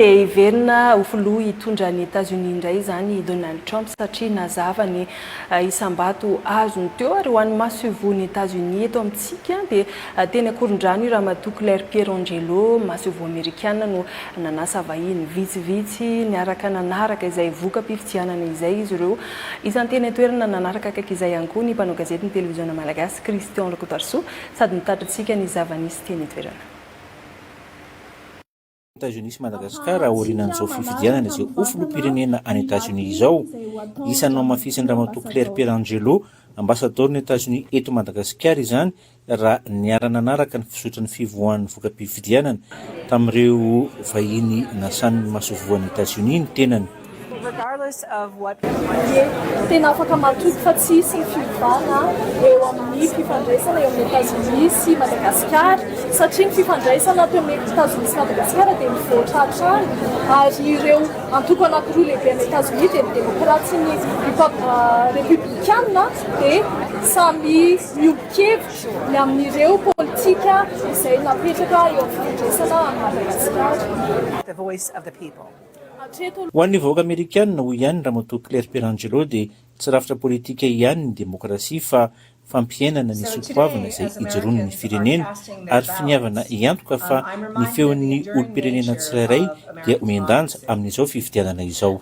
Dia hiverina ho filoha hitondra an'i Etazonia indray izany i Donald Trump satria nazava ny isam-bato azony teo ary ho an'ny masoivohon'i Etazonia eto amintsika dia teny Ankorondrano i Ramatoa Claire Pierangelo, masoivoho amerikana no nanasa vahiny vitsivitsy niaraka nanaraka izay voka-pifidianana izay izy ireo. Isan'ny teny an-toerana nanaraka akaiky izay ihany koa ny mpanao gazetin'ny televiziona malagasy Christian Rakotoarisoa sady nitatitra antsika ny zava-nisy teny an-toerana. Etazonia sy Madagasikara aorianan'izao fifidianana izay ho filoham-pirenena any Etazonia izao. Isan'ny nohamafisin-dRamatoa Claire Pierangelo, ambasadaoron'i Etazonia eto Madagasikara izany raha niara-nanaraka ny fizotran'ny fivoahan'ny voka-pifidianana tamin'ireo vahiny nasan'ny masoivohon'i Etazonia ny tenany. Ie, tena afaka matoky fa tsy hisy ny fiovana eo amin'ny fifandraisana eo amin'i Etazonia sy Madagasikara satria ny fifandraisana teo amin'i Etazonia sy Madagasikara dia mivoatra hatrany ary ireo antoko anankiroa lehibe any Etazonia dia ny Demokraty sy ny Repoblikanina dia samy miombon-kevitra ny amin'ireo politika izay napetraka eo amin'ny fifandraisana amin'i Madagasikara. Hatreto Ho an'ny vahoaka amerikanina, hoy ihany Ramatoa Claire Pierangelo dia tsy rafitra politika ihany ny demokrasia fa fampiainana ny soatoavina izay ijoroan'ny firenena ary finiavana hiantoka fa ny feon'ny olom-pirenena tsirairay dia omen-danja amin'izao fifidianana izao.